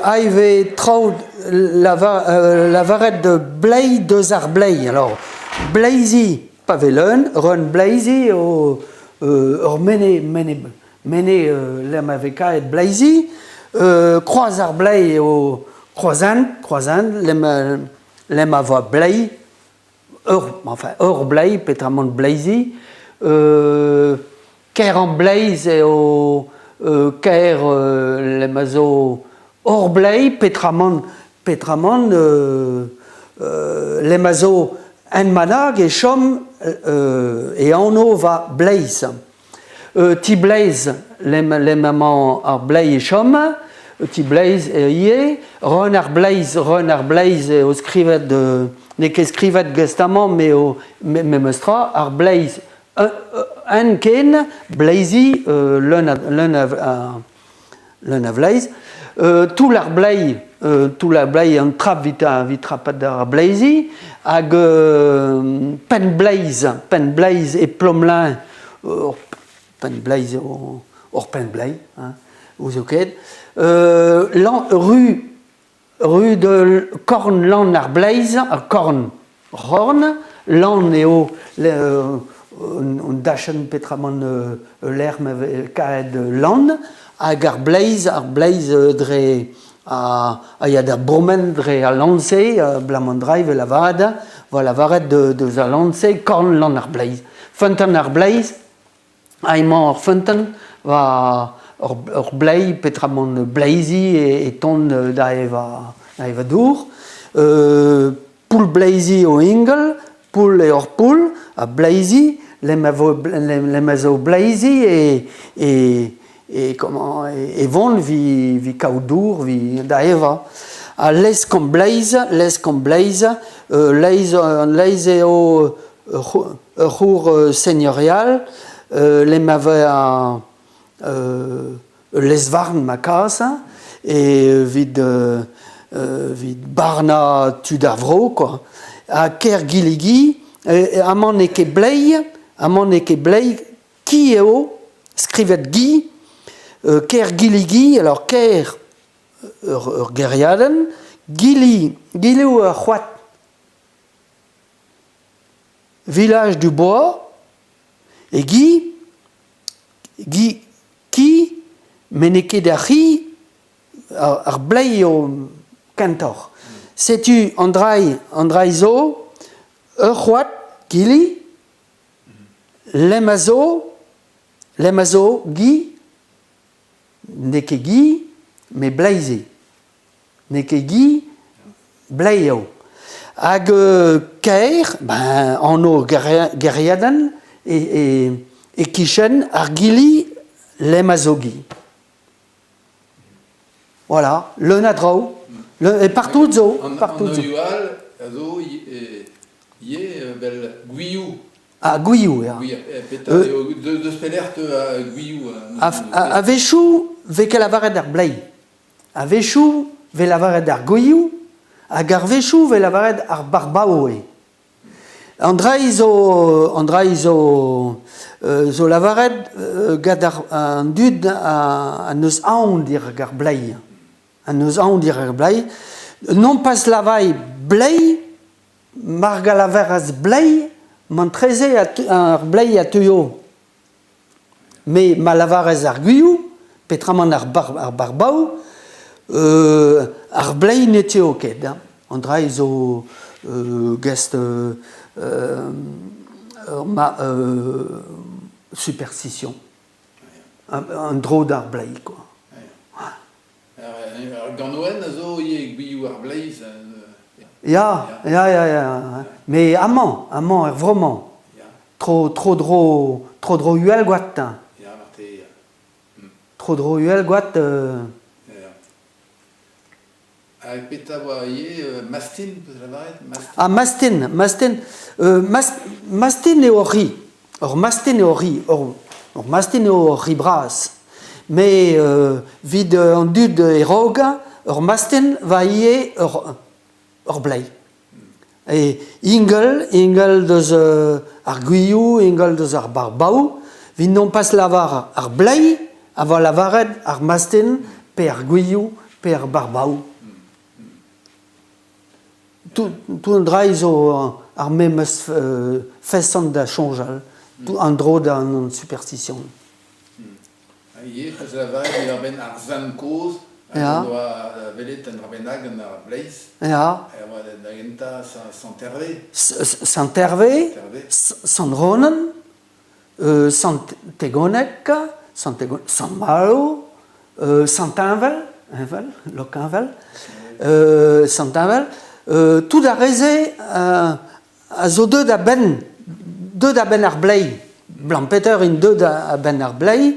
Aive traoù lavaret bleiz deus ar bleiz. Alors, bleizi pa vez leun, reun bleizi eo ur mene, mene, mene lec'h ma vez kavet bleizi. Kroaz ar bleiz eo kroazhent, kroazhent lec'h ma vo bleiz. Ur, enfin, ur bleiz, peotramant bleizi. Kêr an bleiz eo kêr lec'h ma zo ur bleiz, peotramant peotramant lec'h ma zo en manag e chom e anv va bleiz. Ti bleiz, lec'h emañ ar bleiz e chom, ti bleiz ivez, Reun ar bleiz, Reun ar bleiz eo skrivet, n'eo ket skrivet gest amañ met eo memes tra, ar bleiz un ken, bleizi, leun a, leun a, leun a vleiz. Toull ar bleiz, toull ar bleiz an trap evit evit trapat ar bleizi, hag penn bleiz, penn bleiz e Plomelin, ur penn bleiz eo ur penn bleiz, hein, ouzo ket. Lan, ru, ru de korn lann ar bleiz, korn, c'horn, lann eo un dachenn peotramant ul lec'h ma vez kaet lann, hag ar bleiz, ar bleiz dre a ya da bourmen dre al lann-se, abalamour dra e vez lavaret, va lavaret deus al lann-se, korn lann ar bleiz. Feunteun ar bleiz, ha emañ ar feunteun war ur bleiz peotramant bleizi e tont da evañ da evañ dour. Poull bleizi o ingal, poull eo ur poull, ha bleizi, lec'h ma vo lec'h ma zo bleizi e e e comment e vont evit evit kaout dour evit da evañ. Ha leskomp bleiz, leskomp bleiz, laezh laezh eo ur c'hour seigneurial, lec'h ma vez ul lez-varn ma kas evit evit barnañ tud ar vro kwa. Ha kêr Giligi, amañ n'eo ket bleiz, amañ n'eo ket bleiz, ki eo, skrivet Gi, kêr Giligi, alors kêr ur gêriadenn, Gili, Gili eo ur c'hoad. Village du Bois, e Gi, Gi, ki, met n'eo ket ar c'hi, ar bleiz eo kentoc'h. Setu an dra an dra zo ur c'hoad, gili, lemm a zo, lemm a zo, gi, n'eo ket gi, met bleiz eo. N'eo ket gi, bleiz eo. Hag kaer, ben, anv gêriadenn, e-kichen ar gili lemm a zo gi. Voilà, leun a draoù. E partout zo. Partout zo. An anvioù all a zo ivez 'vel Gwilhou. Ah, Gwilhou, ya. Petra eo, deus pelec'h teu Gwilhou? A-wechoù 'vez ket lavaret ar bleiz. A-wechoù 'vez lavaret ar gouilhoù hag ar-wechoù 'vez lavaret ar barbaoe. An dra zo an dra zo zo lavaret gant ar an dud a n'eus aon dirak ar bleiz. A n'eus aon dirak ar bleiz. Non pas lavai bleiz, mar galaveras bleiz, mantreze ar bleiz a teuio. Me ma lavarez ar gwioù, petramant ar bar ar barbaoù, ar bleiz ne teo ket hein. An dra zo gest ma superstition. An dro d'ar bleiz quoi. Ar ganoenn a zo ivez gwioù ar bleiz. Ya, ya, ya, ya. Mais amañ, amañ, er vro-mañ. Tro, tro-dro, tro-dro Uhelgoad. Ya, marteze, ya. Tro-dro Uhelgoad. Ya. Ha petra oa ivez Mastin, peus lavaret? Mastin. Ah, Mastin, Mastin. Mastin eo ur c'hi. Ur mastin eo ur c'hi. Ur, ur mastin eo ur c'hi bras. Mais evit an dud e-raok, ur mastin va ivez ur, ur bleiz. E ingal, ingal deus ar gwilhoù, ingal deus ar barbaoù, evit nompas lavar ar bleiz a vo lavaret ar mastin pe ar gwilhoù. Pe ar barbaoù. Tout, tout an dra zo ar memes feson da soñjal, tout an dro d'an superstition. Ha ivez c'heus lavaret diwar-benn ar sant kozh hag en doa welet un dra bennak gant ar bleiz. Ya. E oa da gentañ Sant Hervé. Sant Hervé, Sant Ronan, Sant Tegoneg, Sant Sant Malo, Sant Heñvel, Heñvel, Lokenvel, Sant Heñvel, tout ar re-se a zo deuet a-benn, deuet a-benn ar bleiz. Blampeter int deuet a-benn ar bleiz,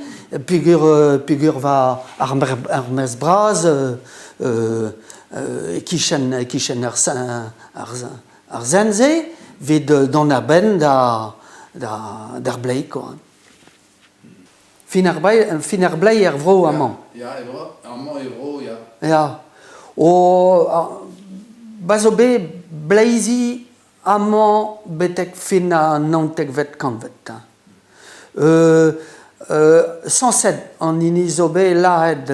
peogwir peogwir va ar ar maez bras e-kichen e-kichen ar ar ar zen-se evit dont a-benn da d'ar bleiz quoi. Fin ar bleiz, fin ar bleiz er vro amañ. Ya, e vro, amañ e vro, ya. Ya. O, ba zo bet bleizi amañ betek fin an naontekvet kantved. Sañset an hini zo bet lazhet,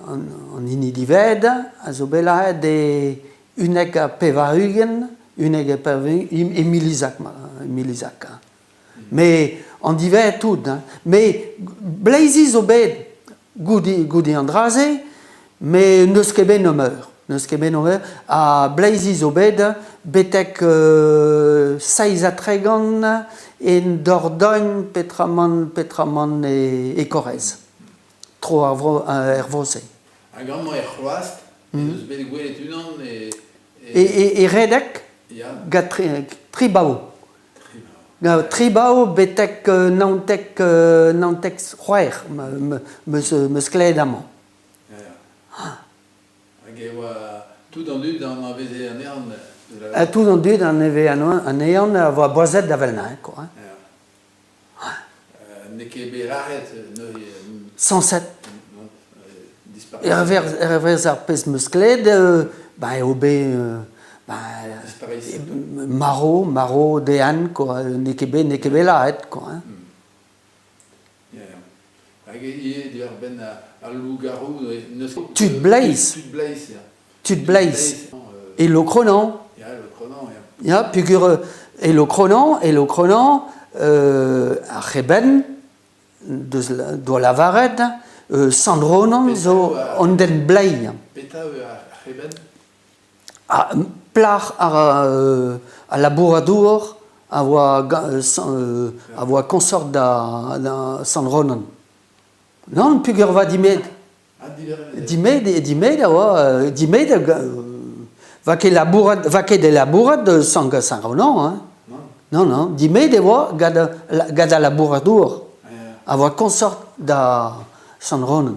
an hini diwezhet a zo bet lazhet e 91, 91 e Milizag, Milizag. Mais an diwezhat tout hein. Mais bleizi zo bet goude, goude an dra-se, mais n'eus ket bet nemeur. N'eus ket bet nemeur. Ha bleizi zo bet betek 37 en Dordogne petramant, petramant e, e Corrèze. Tro ar vro, er vro-se. Hag amañ er c'hloastr, ez eus bet gwelet unan e... E, e, e redek gant tri, tri bao. Tri bao betek 19, 96 'meus klevet amañ. Hag e oa tout an dud anaveze anezhan? Tout an dud anaveze anezhan a oa boazet da vel-nañ, quoi. N'eo ket bet lâret neuze? Sañset. Hervez ar pezh 'meus klevet, ba eo bet ba marv, marv dezhan quoi, n'eo ket bet n'eo ket bet lazhet quoi hein. Hag ivez diwar-benn al loup-garou, n'eus Tud bleiz. Tud bleiz, ya. Tud bleiz. E Lokronan. Ya, Lokronan, ya. Ya, peogwir e Lokronan, e Lokronan, ar c'heben deus doa lavaret Sant Ronan zo an den bleiz. Petra eo ar c'heben? Ah, plac'h ar, al labouradour a oa, a oa consort da, da Sant Ronan. Non, peogwir va dimet. Dimet, dimet a oa, dimet va ket labourat, va ket e labourat Sant, Sant Ronan, hein. Non, non, dimet e oa gant, gant al labouradour a oa consort da Sant Ronan.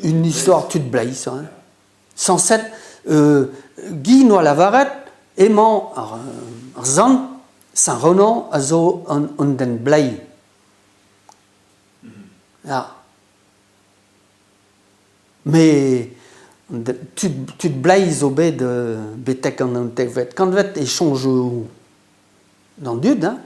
Une histoire tud bleiz, hein. Sañset, Guy 'noa lavaret emañ ar, ar sant Saint Ronan a zo an, an den bleiz. Ya. Mais tud, tud bleiz zo bet betek an naontekvet kantved e soñjo d'an dud, hein.